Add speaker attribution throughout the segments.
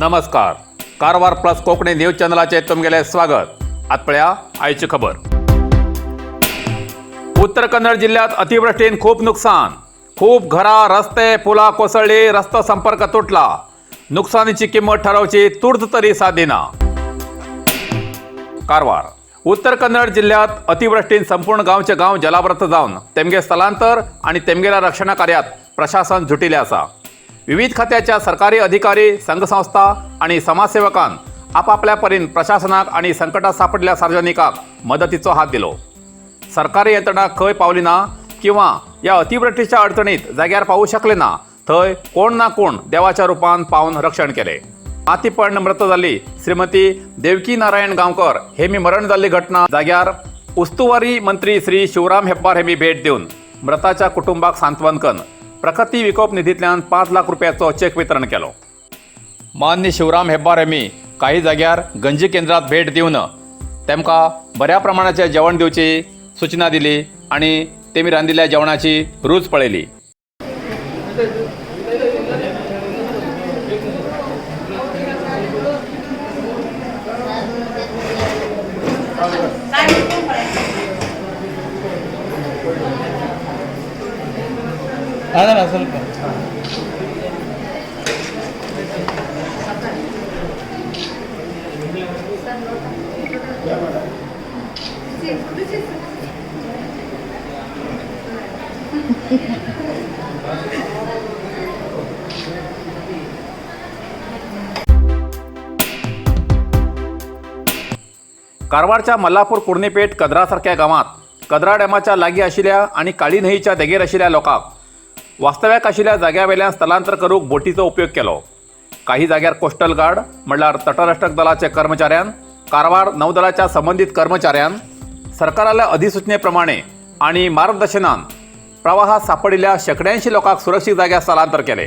Speaker 1: नमस्कार, Karwar plus Konkani news चॅनलाचेर तुमगेलें स्वागत. आत पळया आयची खबर. उत्तर कन्नड जिल्ह्यात अतिवृष्टीन खूप नुकसान. खूप घरां, रस्ते, पुलां कोसळ्ळी. रस्तो संपर्क तुटला. नुकसानीची किंमत ठरवची तूर्त तरी साध्य ना. कारवार, उत्तर कन्नड जिल्ह्यात अतिवृष्टीन संपूर्ण गांवचे गांव जलावृत जावन तेमगे स्थलांतर आणि तेमगेल्या रक्षणा कार्यात प्रशासन झुटिले आसा. विविध खात्याच्या सरकारी अधिकारी, संघसंस्था आणि समाजसेवकान आपापल्या परीन प्रशासनाक आणि संकटात सापडलेल्या सार्वजनिकाक मदतीचो हात दिलो. सरकारी यंत्रणा खंय पावली ना किंवा या अतिवृष्टीच्या अडचणीत जाग्यार पावू शकले ना, थंय कोण ना कोण देवाच्या रुपान पावन रक्षण केले. माती पडून मृत जाल्ली श्रीमती देवकी नारायण गांवकर हे मी मरण जाल्ली घटना जाग्यार उस्तुवारी मंत्री श्री शिवराम हेब्बार हे मी भेट दिवन मृताच्या कुटुंबाक सांत्वन कन प्रकृती विकोप निधींतल्यान 5 लाख रुपयाचो चेक वितरण केलो. मान्य शिवराम हेब्बार हेमी काही जाग्यार गंजी केंद्रात भेट दिवन तेमकां बऱ्या प्रमाणाचें जेवण दिवची सूचना दिली आनी तेमी रांदिल्ल्या जेवणाची रूच पळयली.
Speaker 2: ಅದಲ್ಲ ಸ್ವಲ್ಪ.
Speaker 1: कारवारच्या मल्लापूर, कुर्णीपेठ, कदरा सारख्या गांवांत कदरा डॅमाच्या लागीं आशिल्ल्या आनी काळी न्हंयच्या देगेर आशिल्ल्या लोकांक वास्तव्याक आशिल्ल्या जाग्या वेल्यान स्थलांतर करूंक बोटीचो उपयोग केलो. काही जाग्यार कोस्टल गार्ड म्हणल्यार तटरक्षक दलाचे कर्मचाऱ्यान, कारवार नौदलाच्या संबंदीत कर्मचाऱ्यान सरकाराल्या अधिसूचने प्रमाणे आनी मार्गदर्शनान प्रवाहात सापडिल्ल्या शेंकड्यांशी लोकांक सुरक्षीत जाग्यार स्थलांतर केले.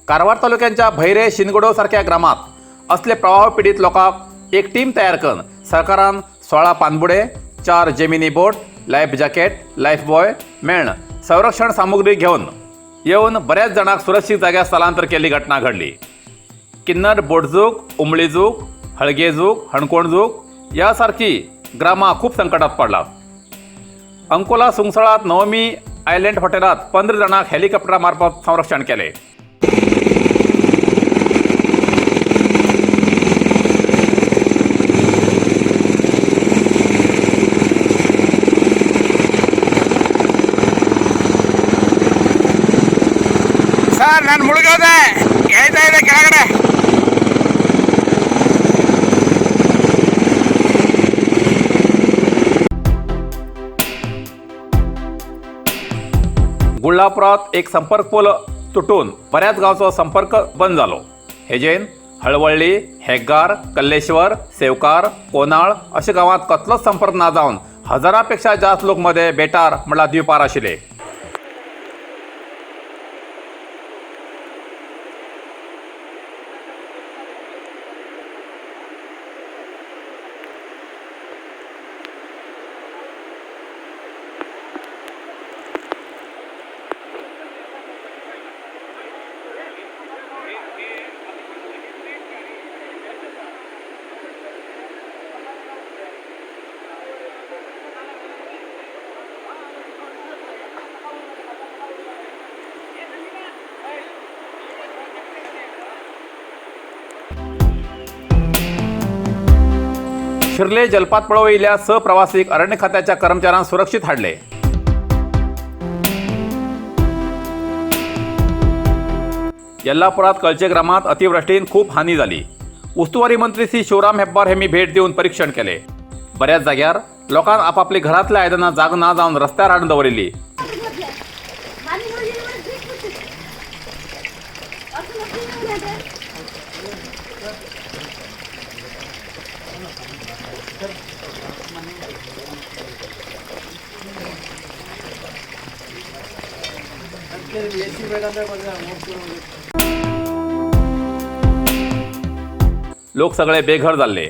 Speaker 1: कारवार तालुक्यांच्या भैरे, शिनगडो सारख्या ग्रामात असले प्रवाह पिडीत लोकांक एक टीम तयार करून सरकारान 16 पानबुडे, चार Gemini boat, life jacket, life buoy मेळण संरक्षण सामुग्री घेवन येवन बऱ्याच जाणांक सुरक्षीत जाग्यार स्थलांतर केल्ली घटना घडली. किन्नर बोटजूक, उमळीजूक, हळगेजूक, हणकोणजूक या सारखी ग्रामां खूब संकटात पडलात. अंकोला सुंगसळात नवमी आयलँड हॉटेलात 15 जाणांक हेलिकॉप्टरा मार्फत संरक्षण केले.
Speaker 3: ಸರ್, ನಾನು ಮುಳುಗೋದೆ, ಹೇಳ್ತಾ ಇದೆ ಕೆಳಗಡೆ.
Speaker 1: गुळ्ळापुरात एक संपर्क पूल तुटून बऱ्याच गांवचो संपर्क बंद जालो. हेजेन हळवळ्ळी, हेग्गार, कल्लेश्वर, सेवकार, कोनाळ अशा गांवांत कसलोच संपर्क ना जावन हजारा पेक्षा जास्त लोक मध्ये बेटार म्हणल्यार द्वीपार आशिल्ले. शिर्ले जलपात पळोवयल्या स प्रवासीक अरण्य खात्याच्या कर्मचाऱ्यांन सुरक्षीत हाडले. येल्लापुरात कळचे ग्रामात अतिवृष्टीन खूप हानी जाली. उस्तुवारी मंत्री श्री शिवराम हेब्बार हेमी भेट दिवन परीक्षण केले. बऱ्याच जाग्यार लोकांक आपापली घरांतल्या आयदनां जाग ना जावन रस्त्यार हाडून दवरिल्ली. लोक सगळे बेघर जाल्ले.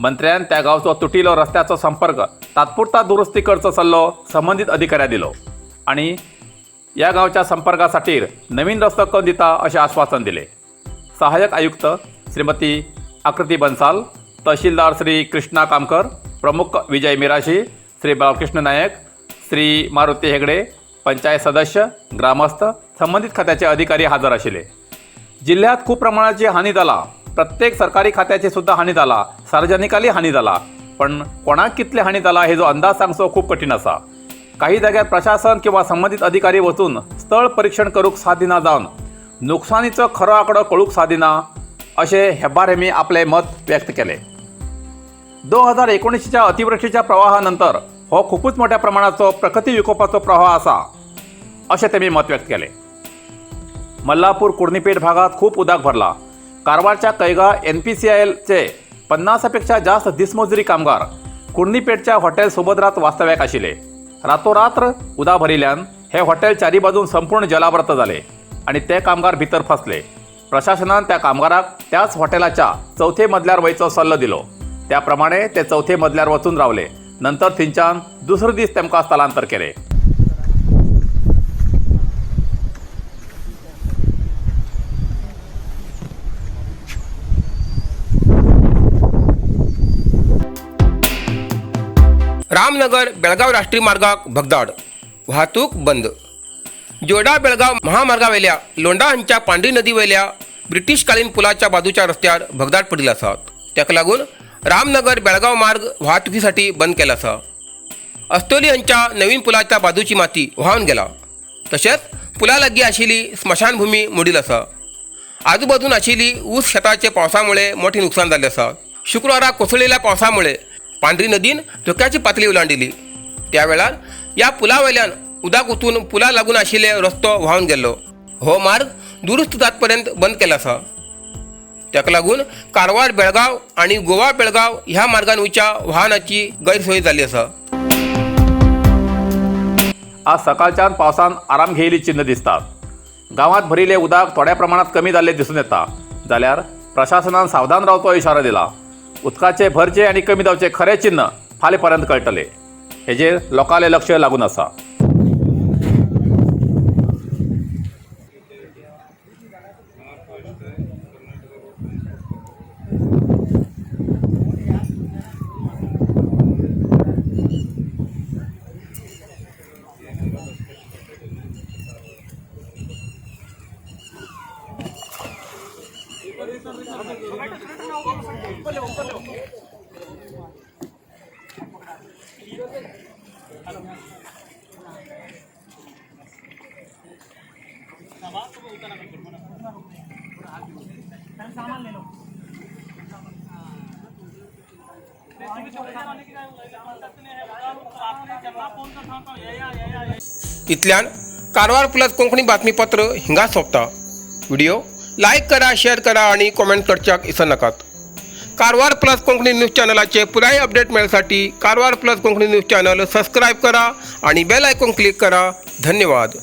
Speaker 1: मंत्र्यान त्या गांवचो तुटिलो रस्त्याचो संपर्क तात्पुरता दुरुस्ती करचो सल्लो संबंदीत अधिकाऱ्याक दिलो आनी या गांवच्या संपर्कासाठी नवीन रस्तो करून दिता अशें आश्वासन दिलें. सहाय्यक आयुक्त श्रीमती आकृती बन्साल, तहसीलदार श्री कृष्णा कामकर, प्रमुख विजय मिराशी, श्री बालकृष्ण नायक, श्री मारुती हेगडे, पंचायत सदस्य, ग्रामस्थ, संबंधित खात्याचे अधिकारी हजर आशिल्ले. जिल्ह्यात खूप प्रमाणाची हानी जाला. प्रत्येक सरकारी खात्याची सुद्धा हानी जाला, सार्वजनिकाली हानी जाला, पण कोणाक कितले हानी जाला हेजो अंदाज सांगचो खूप कठीण आसा. काही जाग्यार प्रशासन किंवा संबंधित अधिकारी वचून स्थळ परीक्षण करूंक सादिना जावन नुकसानीचो खरो आंकडो कळूंक सादिना अशें हेब्बार हेमी आपलें मत व्यक्त केलें. 2019च्या अतिवृष्टीच्या प्रवाहानंतर हो खुपूच मोठ्या प्रमाणाचो प्रकृती विकोपाचो प्रवाह आसा अशें तेमी मत व्यक्त केलें. मल्लापूर कुर्णीपेठ भागात खूप उदक भरला. कारवारच्या कैगा NPCILचे 50पेक्षा जास्त दिसमजुरी कामगार कुर्णीपेठच्या हॉटेल सुभद्रात वास्तव्याक आशिल्ले. रातोरात्र उदक भरिल्ल्यान हे हॉटेल चारी बाजून संपूर्ण जलावृत जाले आणि ते कामगार भितर फसले. प्रशासनान त्या कामगाराक त्याच हॉटेलाच्या चौथे मजल्यार वयचो सल्लो दिलो. त्या प्रमाणे ते चौथे मजल्यार वचून रावले. नंतर थंयच्यान दुसरो दीस तेमकां स्थलांतर केले.
Speaker 3: रामनगर बेळगाव राष्ट्रीय मार्गाक भगदाड, वाहतूक बंद. जोडा बेळगाव महामार्गावेल्या लोंढा हांच्या पांढरी नदीवेल्या ब्रिटिशकालीन पुलाच्या बाजूच्या रस्त्यार भगदाड पडिल्लो आसा. ताका लागून रामनगर बेळगाव मार्ग वाहतुकीसाठी बंद केला आसा. अस्तोली हांच्या नवीन पुलाच्या बाजूची माती व्हांवन गेला. तशेंच पुला लागीं आशिल्ली स्मशानभूमी मोडील आसा. आजूबाजून आशिल्ली ऊस शेताचे पावसामुळे मोठे नुकसान जाल्लें आसा. शुक्रारा कोसळिल्ल्या पावसामुळे पांढरी नदीन धोक्याची पातळी ओलांडिली. त्या वेळार ह्या पुला वयल्यान उदक ओतून पुला लागून आशिल्ले रस्तो व्हांवन गेल्लो. हो मार्ग दुरुस्त जातपर्यंत बंद केला आसा. ताका लागून कारवार बेळगाव आनी गोवा बेळगाव ह्या मार्गान वयच्या वाहनाची गैरसोय जाल्ली आसा.
Speaker 1: आज सकाळच्यान पावसान आराम घेयली चिन्ह दिसतात. गांवात भरिल्लें उदक थोड्या प्रमाणात कमी जाल्लें दिसून येता, जाल्यार प्रशासनान सावधान रावचो इशारो दिला. उदकाचे भरचे आनी कमी जावचे खरें चिन्ह फाल्यां पर्यंत कळटलें. हेजेर लोकांलें लक्ष लागून आसा.
Speaker 3: इतल्यान कारवार प्लस कोंकणी बातमीपत्र हिंगा सोंपता. व्हिडिओ लायक करा, शेअर करा आणि कॉमेंट करच्याक इसरनाकात. कारवार प्लस कोंकणी न्यूज चॅनलाचे पुराय update मेळसाठी Karwar plus Konkani news channel subscribe करा आणि बेल आयकॉन क्लिक करा. धन्यवाद.